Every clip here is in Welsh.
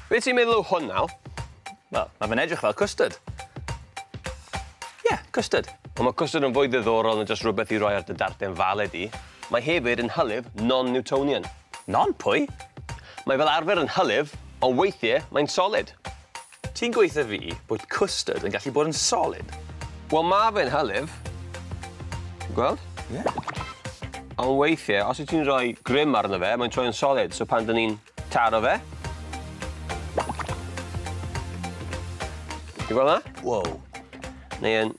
Be ti'n meddwl o hwn nawr? Wel, mae fe'n edrych fel custard. Ie, yeah, custard. Ond mae custard yn fwy ddiddorol na jyst rhywbeth i roi ar dy darten fale di. Mae hefyd yn hylif non-Newtonian. Non pwy? Mae fel arfer yn hylif, ond weithiau mae'n solid. Ti'n gweithio fi bod custard yn gallu bod yn solid? Wel, mae fe'n hylif. Ti'n gweld? Ie. Yeah. Ond weithiau, os wyt ti'n rhoi grym arno fe, mae'n troi'n solid. So pan dyn ni'n taro fe... Ti'n gweld 'na? Wow. Neu yn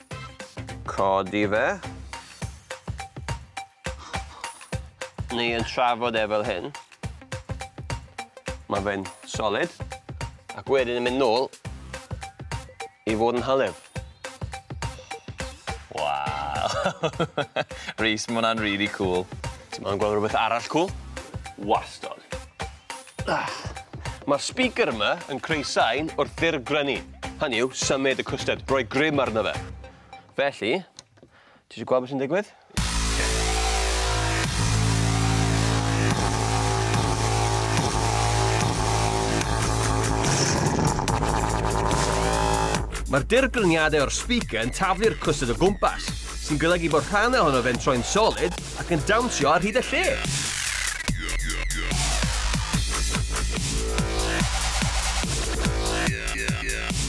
codi fe. Neu yn trafod e fel hyn. Mae fe'n solid. Ac wedyn yn mynd nôl i fod yn hylif. Waw. Rhys, mae hwnna'n really cool. Ti'n moyn gweld rhywbeth arall cool? Wastad. Mae'r speaker yma yn creu sain wrth ddirgrynu. Hynny yw, symud y cwstard, rhoi grym arno fe. Felly, ti eisiau gweld beth sy'n digwydd? Mae'r dirgryniadau o'r speaker yn taflu'r cwstard o gwmpas, sy'n golygu bod rhannau ohono fe'n troi'n solid ac yn dawnsio ar hyd y lle.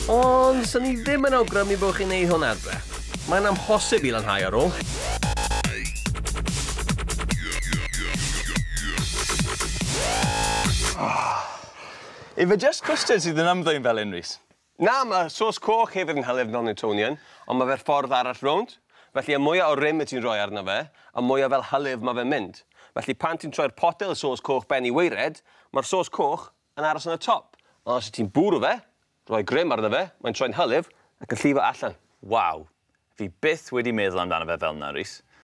Ond, sy'n ni ddim yn awgrymu bod chi'n neud hwn adre. Mae'n amhosib i lanhau ar ôl. Ife just custard sydd yn ymddwyn fel un, Rhys? Na, mae sos coch hefyd yn hylif non-Newtonian, ond mae fe'r ffordd arall rownd. Felly, y mwyaf o rym y ti'n rhoi arno fe, y mwyaf fel hylif mae fe'n mynd. Felly, pan ti'n troi'r potel y sos coch ben i waered, mae'r sos coch yn aros yn y top. Ond os ti'n bwrw fe, rhoi grym arno fe, mae'n troi'n hylif ac yn llifo allan. Waw, fi byth wedi meddwl amdano fe fel yna, Rhys.